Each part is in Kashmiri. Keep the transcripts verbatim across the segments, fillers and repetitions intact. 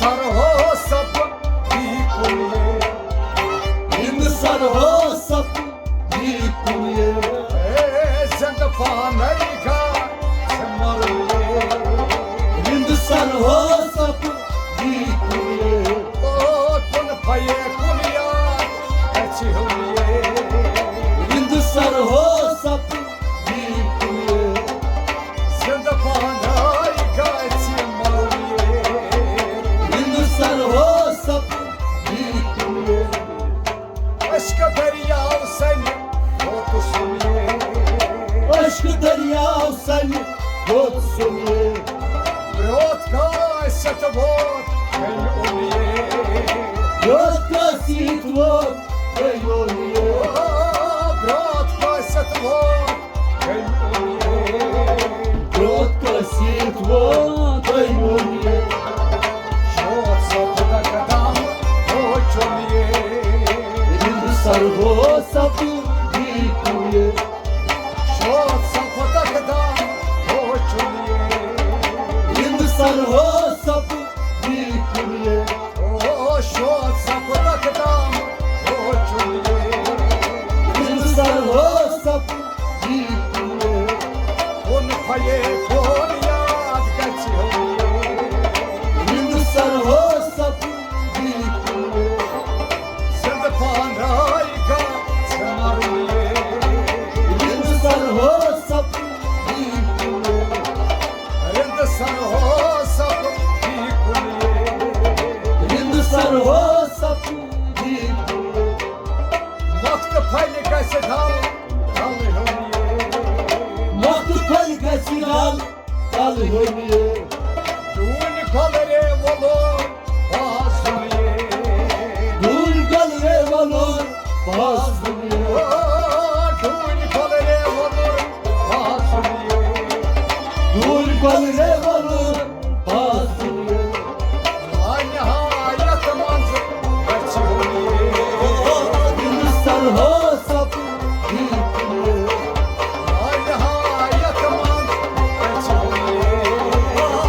سر ہو سب دی کُنہِ۔ ہِنٛد سر ہو سب دی کُنہِ۔ اے زِنٛدٕ پانَے گژھِ مَرُن یے۔ ہِنٛد سر ہو سب دی کُنہِ۔ او کُن پھَیے کُن یاد گژھِ ہیوٚن یے۔ ہِنٛد سر ہو سب دی کُنہِ۔ زِنٛدٕ پانَے گژھِ مَرُن یے۔ ہِنٛد سر ہو سب دی کُنہِ۔ عشق دریاو سنہِ ہوت سُن یے۔ عشق دریاو سنہِ ہوت سُن یے۔ برٛونٛٹھ کٲنٛسہِ ووت کٔمۍ اوٚن یے۔ برٛونٛٹھ کٲنٛسہِ ووت کٔمۍ اوٚن یے۔ برٛونٛٹھ کٲنٛسہِ ووت کٔمۍ اوٚن یے۔ برٛونٛٹھ کٲنٛسہِ ووت کٔمۍ اوٚن یے۔ شوت سپُدک دم ہو چوٚن یے۔ ہِنٛد سر ہو سب دی کُنہِ۔ شوت سپُدک دم ہو چوٚن یے۔ ہِنٛد سر ہو سب دی کُنہِ۔ او شوت سپُدک دم ہو چوٚن یے۔ ہِنٛد سر ہو سب دی کُنہِ۔ کُن پھَیے کُن یاد گژھِ ہیوٚن یے۔ ہِنٛد سر ہو سب دی کُنہِ۔ زِنٛدٕ پانَے گژھِ مَرُن یے۔ ہِنٛد سر ہو سب دی کُنہِ۔ ہِنٛد سر ہو سب دی کُنہِ۔ ہِنٛد سر ہو سب دی کُنہِ۔ مۄختہٕ پھلہِ گژھِ ڈل، ڈل ہیوٚن یے۔ مۄختہٕ پھلہِ گژھِ ڈل، ڈل ہیوٚن یے۔ ڈوٗنۍ کۄلرے وۄلُر بازُن یے۔ ڈوٗنۍ کۄلرے وۄلُر بازُن یے۔ او، ڈوٗنۍ کۄلرے وۄلُر بازُن یے۔ ڈوٗنۍ کۄلرے وۄلُر بازُن یے۔ لانِہایت منٛز گژھِ ہیوٚن یے۔ ہِنٛد سر ہو سب دی کُنہِ۔ لانِہایت منٛز گژھِ ہیوٚن یے۔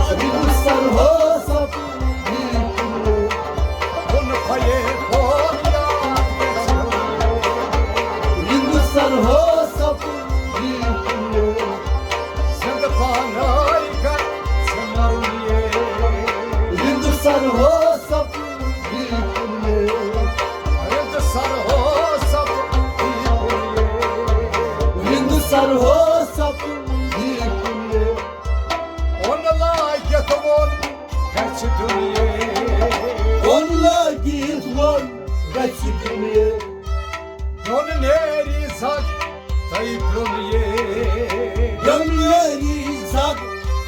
ہِنٛد سر ہو سب دی کُنہِ۔ کُن پھَیے کُن یاد گژھِ ہیوٚن یے۔ ہِنٛد سر ہو سب دی کُنہِ۔ زِنٛدٕ پانَے گژھِ مَرُن یے۔ ہِنٛد سر ہو سب دی کُنہِ۔ ہِنٛد سر ہو سب دی کُنہِ۔ ہِنٛد سر ہو سب دی کُنہِ۔ اوٚن لٲگِتھ ووٚن گژھِ دیُن یے۔ اوٚن لٲگِتھ ووٚن گژھِ دیُن یے۔ دیُن نیری زگ تۄہہِ پیوٚن یے۔ دیُن نیری زگ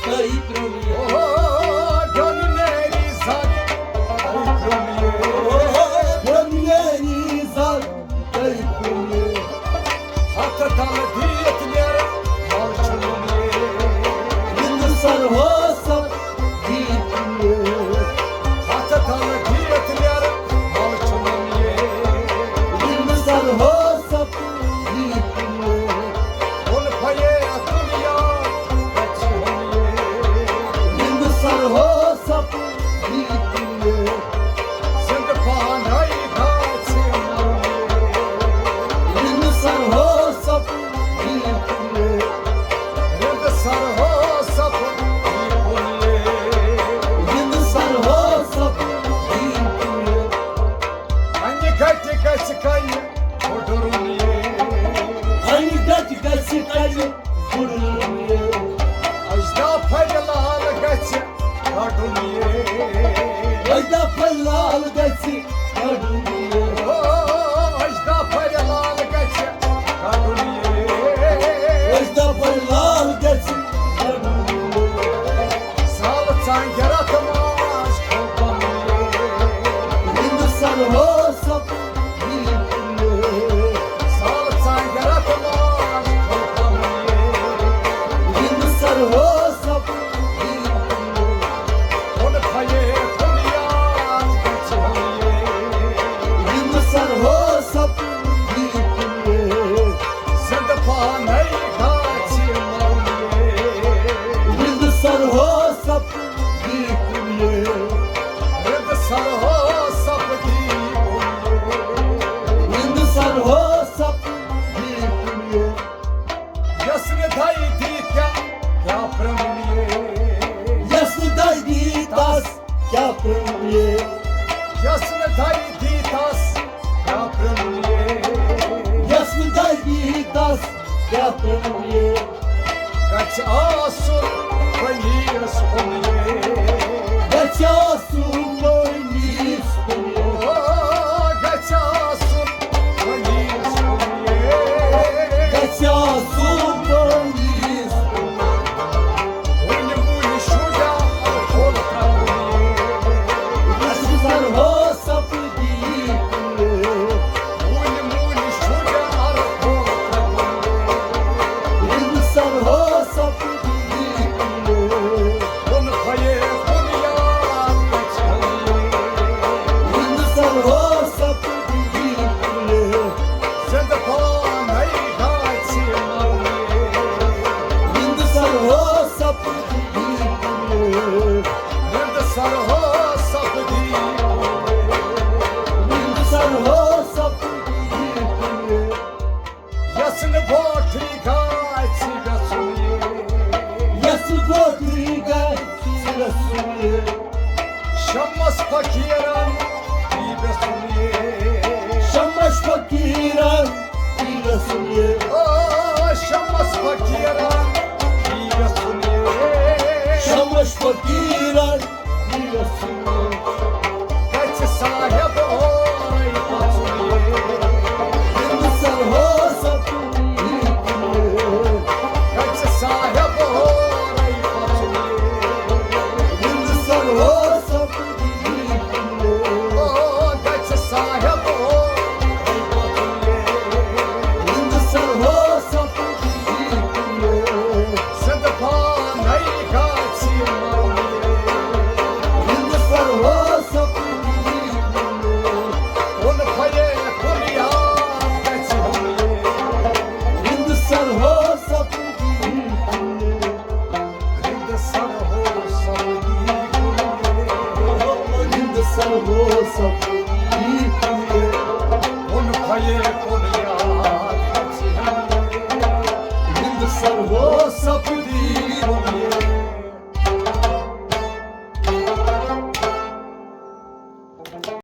تۄہہِ پیوٚن یے۔ او، دیُن نیری زگ تۄہہِ پیوٚن یے۔ او، دیُن نیری زگ تۄہہِ پیوٚن یے۔ ہتھ تل دِتھ نیرٕ مل چھُنُن یے۔ ہِنٛد سر ہو سب دی کُنہِ۔ ہتھ تل دِتھ نیرٕ مل چھُنُن یے۔ ہِنٛد سر ہو سب دی کُنہِ۔ کُن پھَیے کُن یاد گژھِ ہیوٚن یے۔ ہِنٛد سر ہو سب دی کُنہِ۔ زِنٛدٕ پانَے گژھِ مَرُن یے۔ ہِنٛد سر ہو سب دی کُنہِ۔ ہِنٛد سر ہو سب دی کُنہِ۔ ہِنٛد سر ہو سب دی کُنہِ۔ اَنہِ گَٹہِ گژھِ کَنہِ پھُٹرُن یے۔ اَنہِ گَٹہِ گژھِ کَنہِ پھُٹرُن یے۔ اَجدا پھَرِ لال گژھِ کَڑُن یے۔ اَجدا پھَرِ لال گژھِ کَڑُن یے۔ او، اَجدا پھَرِ لال گژھِ کَڑُن یے۔ اَجدا پھَرِ لال گژھِ کَڑُن یے۔ سال ژانٛگہِ رَتہٕ ماز کھوٚو پَنُن یے۔ ہِنٛد سر ہو سب دی کُنہِ۔ سال ژانٛگہِ رَتہٕ ماز کھوٚو پَنُن یے۔ ہِنٛد سر ہو سب دی کُنہِ۔ کُن پھَیے کُن یاد گژھِ ہیوٚن یے۔ پرٛنُن یے۔ یَس نہٕ دَرِ دی تَس کیٛاہ پرٛنُن یے۔ یَس نہٕ دَرِ دی تَس کیٛاہ پرٛنُن یے۔ گژھِ آسُن پنیٖرَس کُن یے۔ گژھِ آسُن پنیٖرَس کُن یے۔ او، گژھِ آسُن پنیٖرَس کُن یے۔ گژھِ آسُن پنیٖرَس کُن۔ وُنہِ وُنہِ شُریا پھوٚل ترٛاوُن یے۔ اَسہِ سَرہو سَپدی کُلہِ۔ وُنہِ وُنہِ شُریا پھوٚل ترٛاوُن یے۔ یِنہٕ سَرہو سَپدی کُلہِ۔ کُن کھویے کُن یاد گژھِ یُن یے۔ یِنہٕ سَرہو سَپدی کُلہِ۔ زِندٕ پانَے گژھِ مَرُن یے۔ یِنہٕ سَرہو سَپدی کُلہِ۔ زِندٕ سَرہو سَپدی کُلہِ۔ زِندٕ سَرہو سَپدی کُلہِ۔ یَس نہٕ بوٹھٕے گژھِ وٮ۪ژھُن یے۔ یَس نہٕ بوٹھٕے گژھِ وٮ۪ژھُن یے۔ شمس فقیٖرَن یی وٮ۪ژھُن یے۔ شمس فقیٖرَن یی وٮ۪ژھُن یے۔ آ، شمس فقیٖرَن یی وٮ۪ژھُن یے۔ شمس فقیٖرَن یی وٮ۪ژھُن یے۔ گژھِ صاحب اورَے پَژھُن یے۔ یِنہٕ سَرہو سَپدی کُلہِ۔ گژھِ صاحب اورَے پَژھُن یے۔ یِنہٕ سَرہو سَپدی کُلہِ۔ او، گژھِ صاحب اورَے پَژھُن یے۔ یِنہٕ سَرہو سَپدی کُلہِ۔ زِندٕ پانَے گژھِ مَرُن یے۔ یِنہٕ سَرہو سَپدی کُلہِ۔ کُن کھویے کُن یاد گژھِ یُن یے۔ یِنہٕ سَرہو سَپدی کُلہِ۔ یِنہٕ سَرہو سَپدی کُلہِ۔ یِنہٕ سَرہو سَپدی کُلہِ۔ کُن کھویے کُن